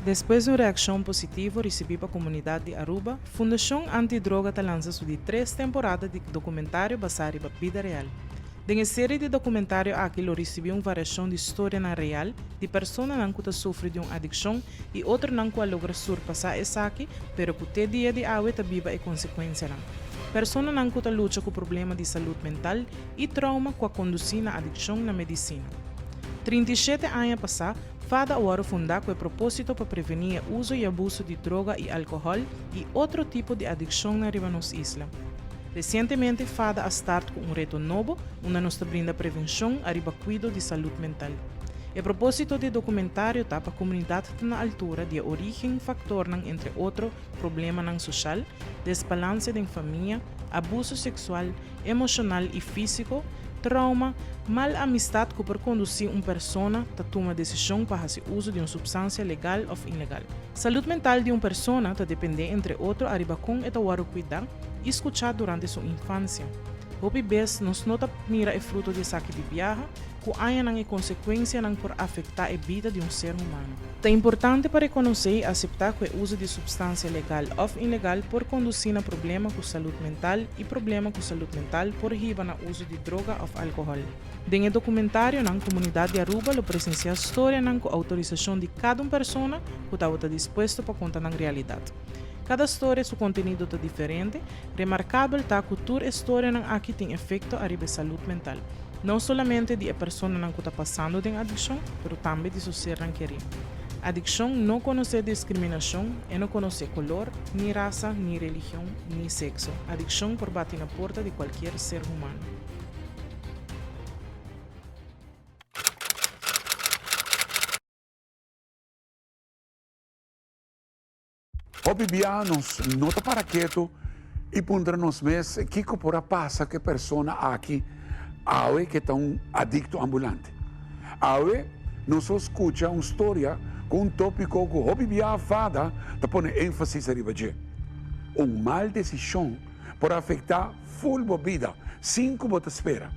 Despues di un reaccion positivo ricibi pa comunidad di Aruba, Fundacion Anti Droga ta lansa su di tres temporada di documentario basa riba bida real. Den e serie di documentario aki lo ricibi un variacion di storianan real di personanan cu ta sufri di un adiccion y otronan cu a logra surpasa esaki pero cu te dia di awe ta biba e consecuencianan. Personanan cu ta lucha cu problema di salud mental y trauma cu a conduci na adiccion na medicina. 37 aña pasa, fada a wòrdu fundá ku e propósito pa prevení e uso i abuso di droga i alkohòl i otro tipo di adikshonnan riba nos isla. Resientemente fada a start ku un reto nobo unda nos ta brinda prevenshon ariba kuido di salud mental. E propósito di e dokumentario ta pa komunidat ta na altura di e orígen, faktornan entre otro problemanan soshal, desbalanse den famia, abuso seksual, emoshonal i físiko, trauma, mal amistat ku por kondusí un persona ta tuma desishon pa hasi uso di un supstansia legal òf ilegal. Salud mental di un persona ta dependé entre otro ariba kon e ta wòrdu kuidá i skuchá durante su infansia. Hopi bes nos no ta mira e fruto di esaki di biaha, ku añanan e konsekuensianan por afektá e bida di un ser humano. Ta importante pa rekonosé i aseptá ku e uso di supstansia legal òf ilegal por kondusí na problema ku salud mental i problema ku salud mental por hiba na uso di droga òf alkohòl. Den e dokumentarionan komunidat di Aruba lo presensiá storianan ku outorisashon di kada un persona ku tabata dispuesto pa konta nan realidat. Kada storia su kontenido ta diferente, remarkabel ta ku tur e storianan aki tin efekto ariba e salud mental. No solamente di e personanan ku ta pasando den adikshon, pero tambe di su sernan kerí. Adikshon no konosé diskriminashon, e no konosé kolor, ni rasa, ni religion, ni sekso. Adikshon por bati na porta di kualkier ser humano. Hopi bia nos no ta para ketu i puntra nos mes kiko por a pasa ku e persona aki awe ke ta un adikto ambulante. Awe nos lo skucha un storia ku un topiko ku hopi bia fada ta pone énfasis ariba dje. Un mal desishon por afektá ful bo bida sin ku bo ta spera.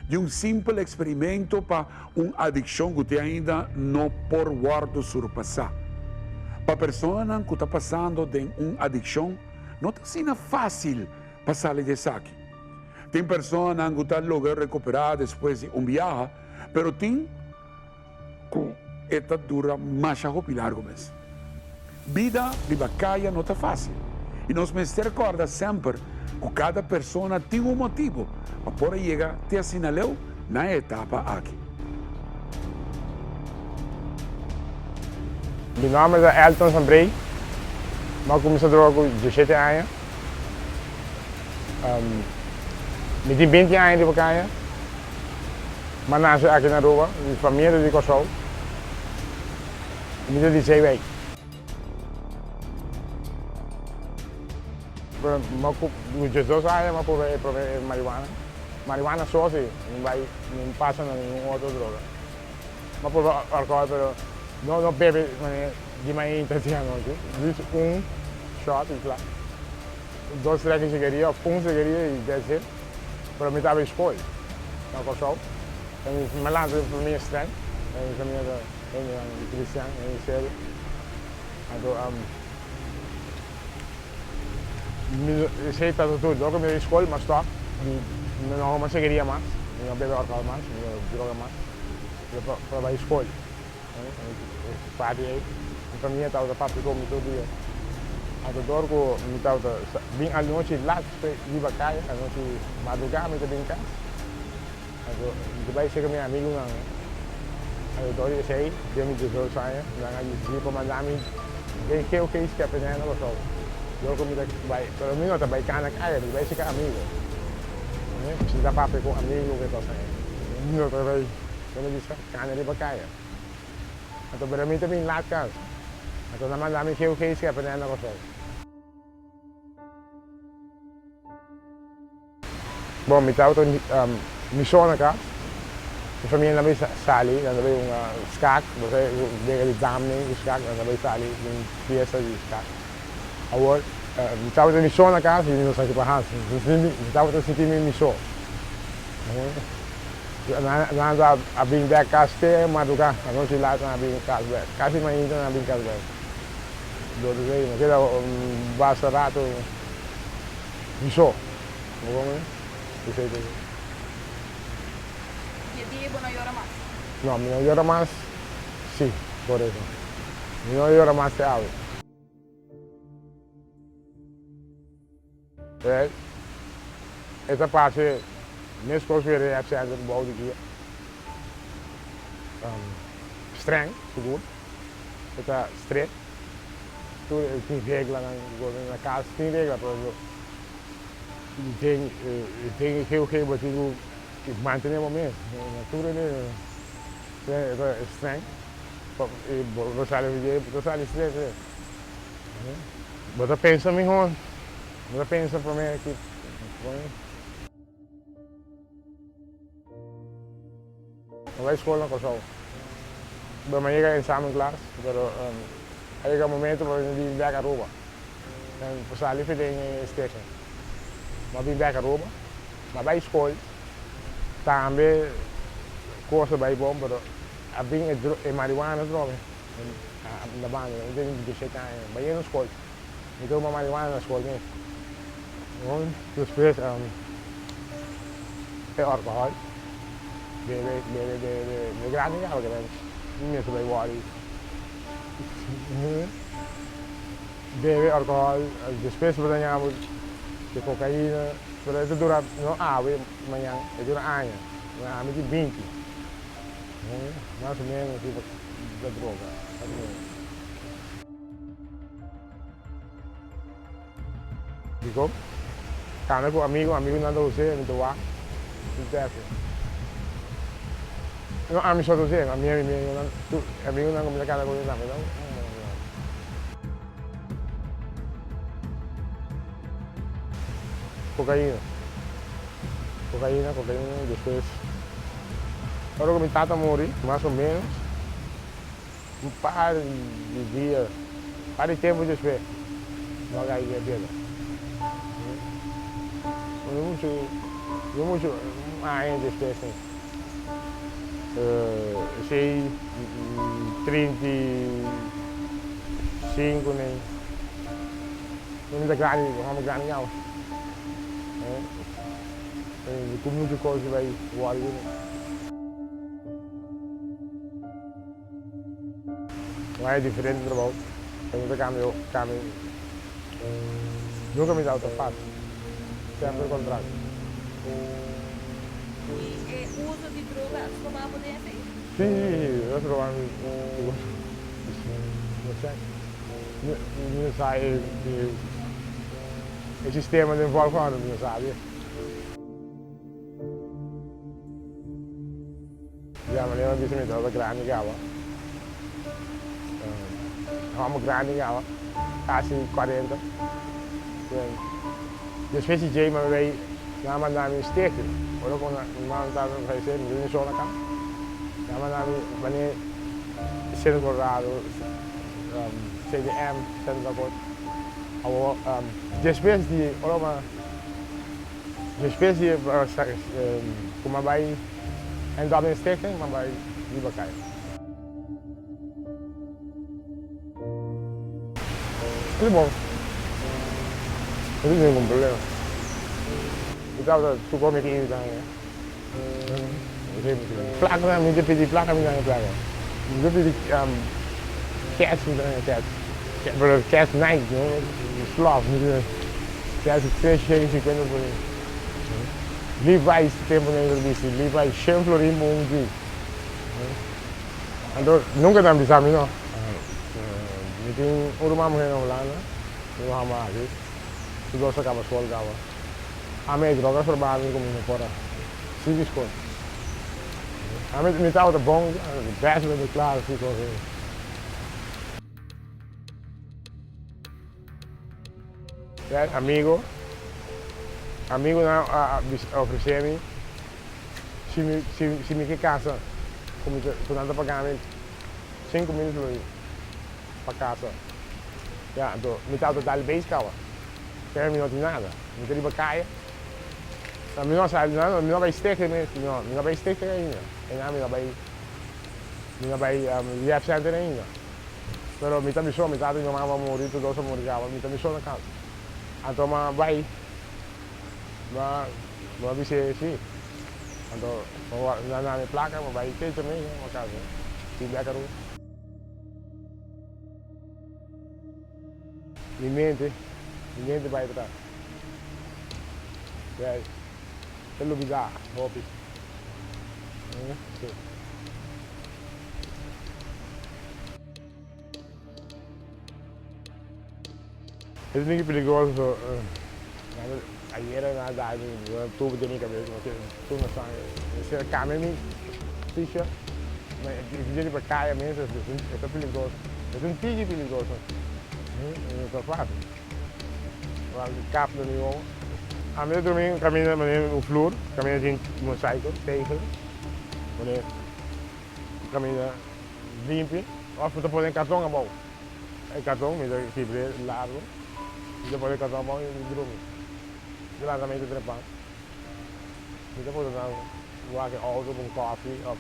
Di un simpel eksperimento pa un adikshon ku te ainda no por wòrdu surpasá. Pa personanan ku ta pasando den un adikshon no ta asina fásil pa sali di esaki. Tin personanan ku ta logra rekuperá despues di un biaha, pero tin. Ku e ta dura masha hopi largu mes. Bida riba kaya no ta fásil i nos mester kòrda semper ku kada persona tin un motibu pa por a yega te asina leu na e etapa aki. Mi nòmber ta Elton Sambrey. Mi a kuminsá droga ku diesshete aña. Mi tin binti aña riba kaya. Mi a nase aki na Aruba, mi famia ta di Kòrsou. Mi ta di Zeewijk. Mi ku diesdos aña mi a prueba e prome marihuana. Marihuana so si, mi bai mi pasa na ningun otro droga. Mi a prueba alcohol pero no no bebe manera di mainta di anochi. Djis un shot y kla. Dos treki sigaria of un sigaria y that's it. Pero mi tabata skol na Kòrsou. Mi a lanta den famia streng. Mi famia ta hendenan kristian, hende serio. Anto mi esei ta tur. Dor ku mi ta skol mi a stòp. Mi no huma sigaria mas, mi no bebe alkohòl mas, mi no droga mas. Pa bai skol. Parti ei, mi famia tabata papia ku mi tur dia. Anto dor ku mi tabata bin anochi lat riba kaya, anochi madrugá mi ta bin kas. Anto mi ta bai seka mi amigunan. Anto dor di esei, den mi diesocho aña, nan a disidí pa manda mi den GOG Skeppenhei na Kòrsou. Dor ku mi ta bai, pero mi no ta bai kana kaya, mi ta bai seka amigu. Mi ta papia ku amigu ku e kosnan ei. Mi no ta bai. Nan a bisa, Kana riba kaya. Anto pero mi ta bin laat kas. Anto nan manda mi geu gei skepa na Kòrsou. Bon, mi tabata mi so na kas. Mi famia nan bai sali, nan ta bai hunga skak, bo sa wega di damnan ku skak, nan ta bai sali den fiesta di skak. Awor, mi tabata mi so na kas i mi no sa ki pa hasi. Mi tabata sinti mi mi so. Nan ta a bin bek kas te madruga, anochi lat nan a bin kas bek. Kasi mainta nan a bin kas bek. Dor di esei mi keda un basta rato mi so. Bo comprende? Esei ta esei. Di e dia bo no yora mas? No, mi no yora mas, si, korekto. Mi no yora mas te awe. E ta parce mescos cu e rehab center bou di kia. Streng, sigur. E ta strict. Tur e tin reglanan. Na cas tin regla, pero den den e GOG bo tin cu mantene bo mes. Na tur e e ta streng. Bo sali di dje, bo ta sali strict. Bo ta pensa mihor, bo ta pensa prome ki prome. Mi bai skol na Kòrsou. Bo a yega examen klas, pero a yega momento pa mi bin bek Aruba. Mi por sali fi den e stichting. Mi a bin bek Aruba, mi a bai skol, tambe kos a bai bon, pero a bin e marihuana atrobe. Na banda, mi tin diesshete aña, bai yendo skol. Mi tuma marihuana na skol mes. Despues e alkohòl, bebe, bebe, bebe, bebe. Mi grandi kaba ke mi mester bai wòri. Bebe alkohòl, despues bo ta ña bo di kokaina, pero e ta dura no awe, mañan, e dura aña. Ami tin binti. Mas o menos riba da droga, mas o menos. Dikon? Kana ku amigu, amigunan ta us'é, mi ta wak, mi ta tèst. No ami so ta us'é, ami i mi amigunan, tur amigunan ku mi ta kana ku nan tambe ta Kokaina, kokaina, kokaina, despues ora ku mi tata muri, mas o menos un par di dia, un par di tempu despues, mi a kai den piedra. No muchu, no muchu, un aña despues asina. Esei 35 nen. Mi ta grandi, mi hòmber grandi awe. Ku muchu kos di bai wòrdu ku mi. Mi haña diferente trabou, pero mi ta kambia, kambia. Nunka mi tabata fásil, semper kontrato. I e uso di droga a stroba bo den esei? Sí, sí, sí, a stroba mi. No sé. Mi no sa e sistema den volgorde, mi no sabi. Ya manera mi bisa mi tabata grandi caba, homber grandi caba, casi cuarenta. Despues di djey mi a bay nan a manda mi stichting, ora cu mi mama tabata fallece mi ta sola caba, nan a manda mi manera Cerro Colorado, CDM, Centro Dakota. Awor despues di ora cu despues di cu mi a bay end up den stichting mi a bay riba caya. Esei bon, no tin ningun problema. Mi tabata tur cos mi tin invita mi. Placa mi ta pidi placa mi ta haña placa. Mi ta pidi cash mi ta haña cash. Pero cash nice no slof mi ta cash tres shen y cincuenta florin. Levi's tempo nan ta bisti Levi's shen florin pa un jeans. Anto nunca nan bisa mi no. Mi tin un ruman muher na Hulanda mi mama aki su dos a caba school caba. Ami e droga sorbá mi ku mi no por a sigui skol. Ami mi tabata bon, best den mi klas i kos asina. Ya amigo, amigunan a ofresé mi si mi si mi ke kasa ku mi ku nan ta paga mi 5000 florin pa kasa. Ya, anto mi tabata dal beis kawa. Pero mi no tin nada. Mi ta riba kaya. Mi no a sa, mi no a bai stichting mes, no, mi no a bai stichting ainda. Einan mi no a bai, mi no a bai rehab center ainda. Pero mi ta mi so, mi tata y mi mama a muri, tur dos a muri caba, mi ta mi so na cas. Anto mi a bai, mi a, mi a bis'é si. Anto mi a duna mi placa, mi a bai te Jamaica, mi a casa, tin bek Aruba. Mi mente, mi mente bai atras. Ya, ta lubida hopi. Si. E tin ki peligroso so, ayera nan a dal mi un tubo den mi cabes, mi tur na sangre. Mester a cambia mi t-shirt, ma e dia riba caya mes e ta peligroso. E ta un tiki peligroso, no ta facil. Kap na mi wowo. Ami ta drumi caminda manera un flur, caminda tin mosaico, tegel, manera caminda limpi, of bo ta pone carton abou. E karton mi ta kibr'é largu, mi ta pone e karton abou i mi ta drumi. Mi ta lanta mente trepan, mi ta pone nan wak e outo ku un kòfi òf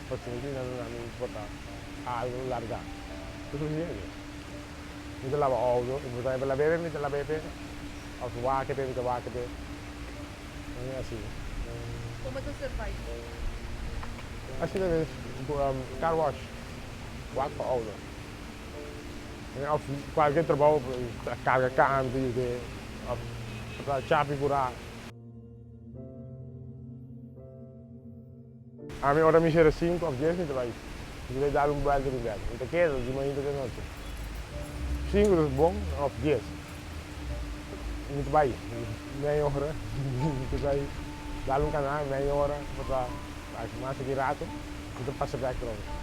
pasinshi nan ta duna mi por ta algu largá. Ta sufisiente. Mi ta laba outo, i por ta lab'é mi ta lab'é p'e òf wak p'e mi ta wak p'e. Asina. Komo ta survive? Asina mes, car wash, wak pa outo. Of cualkier trabou, carga canti of chapi cura. Ami ora mi cera cinco of dies mi ta bay, mi ta bay dal un buelta cu bek. Mi ta keda di mainta te nochi. Cinco ta bon of dies. Mi ta bay mei ora, mi ta bay dal un cana mei ora pa ta mas aki rato mi ta pasa bek trobe.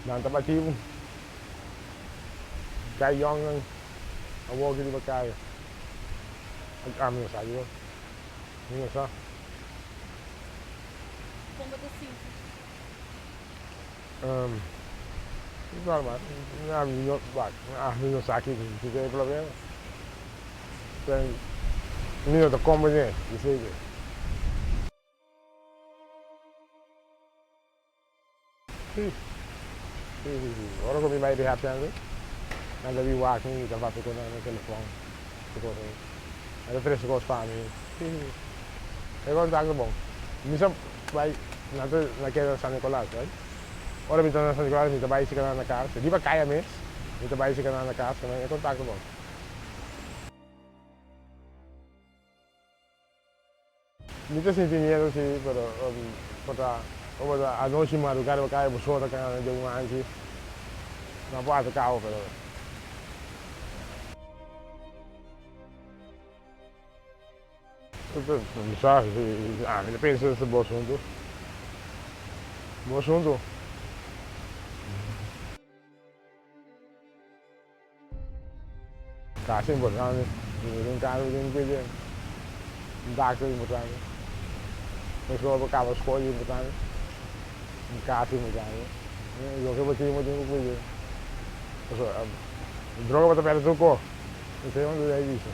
Nan ta bati kai yòngnan awor ki riba kaya. Ami no sa dios. Mi no sa. Kon bo ta sinti? Normal. Ami no, ami no sa kiko ta e problema. Mi no ta komprendé, esei. Sí, sí, sí, sí. Ora ku mi bai rehab center, nan ta bin wak mi, mi ta papia ku nan na telefòn, tur kos ei. Nan ta trese kos pa mi. Sí, sí, sí. E kontakto bon. Mi sa bai, nan ta na keda na San Nicolas, right? Ora mi ta na San Nicolas, mi ta bai sika nan na kas. Riba kaya mes, mi ta bai sika nan na kas, e kontakto bon. Mi ta sinti miedo si, pero por ta como ta anochi madruga riba caya bo so ta cana den un hanchi, nan por ataca bo pero. Mi sa si ami ta pensa ta bo asunto, bo asunto. Casa importante, si bo tin casa bo tin cu cuida, un dakter importante, un escola pa caba scol importante, un casa importante, loke bo tin bo tin cu cuida, pasobra droga bo ta perde tur cos, esey bo ta bisa,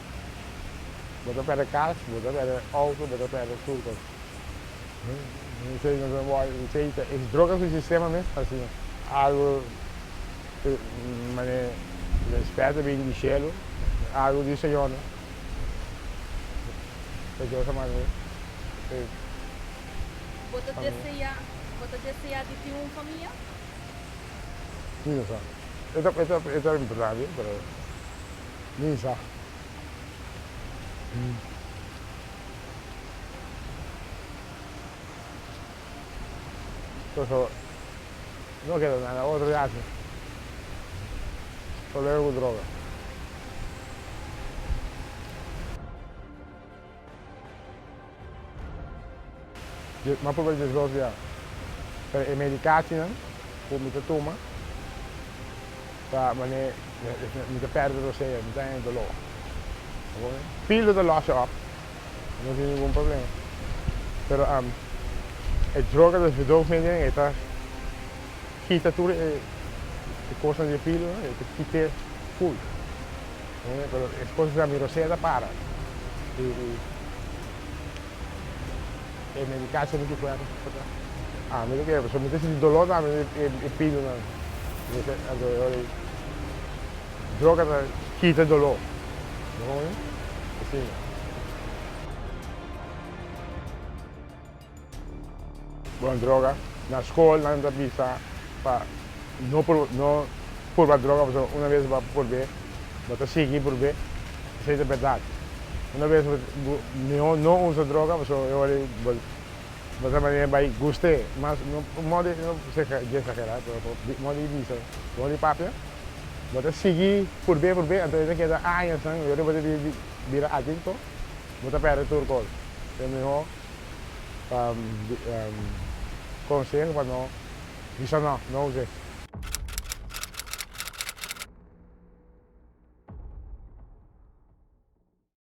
bo ta perde cas, bo ta perde auto, bo ta perde tur cos, esey ta e droga su sistema mes ta asina, algo. Mane respet a bin di shelu, algu di Señor no. Ta Dios a manda mi. Bo ta desea, bo ta desea di tin un famia? Mi no sa. E ta, e ta, e ta importante, pero mi sa. Paso no keda nada otro di haci. Problema cu droga. Mi a prueba diesdos bia, pero e medicacinan cu mi ta tuma ta mane mi ta perde rosea, mi ta haña dolor. Pilo ta los op, no tin ningun problema. Pero e droga di verdoofmiddelen e ta kita tur e cosnan di e pilo, e ta kit'e full. Pero e kos ta mi rosea ta para i e medikacion muchu fuerte. Ami ta kere pasobra mi ta sinti doló tambe e pilunan. Anto e ora ei droga ta kita doló. Bo kono? Asina. Bon droga. Na skol nan ta bisa pa no no purba droga pasobra una bes bo a purb'é bo ta sigui purb'é. Esei ta bèrdat. Una bes bo mihó no usa droga pasobra e ora ei bo bo ta manera bai gust'é mas. No modi no djesagerá pero modi di bisa modi di papia bo ta sigui purb'é purb'é anto e ta keda añasnan i ora bo ta bira adikto bo ta pèrdè tur kos. E mihó. Conseho pa no bisa no, no us'e.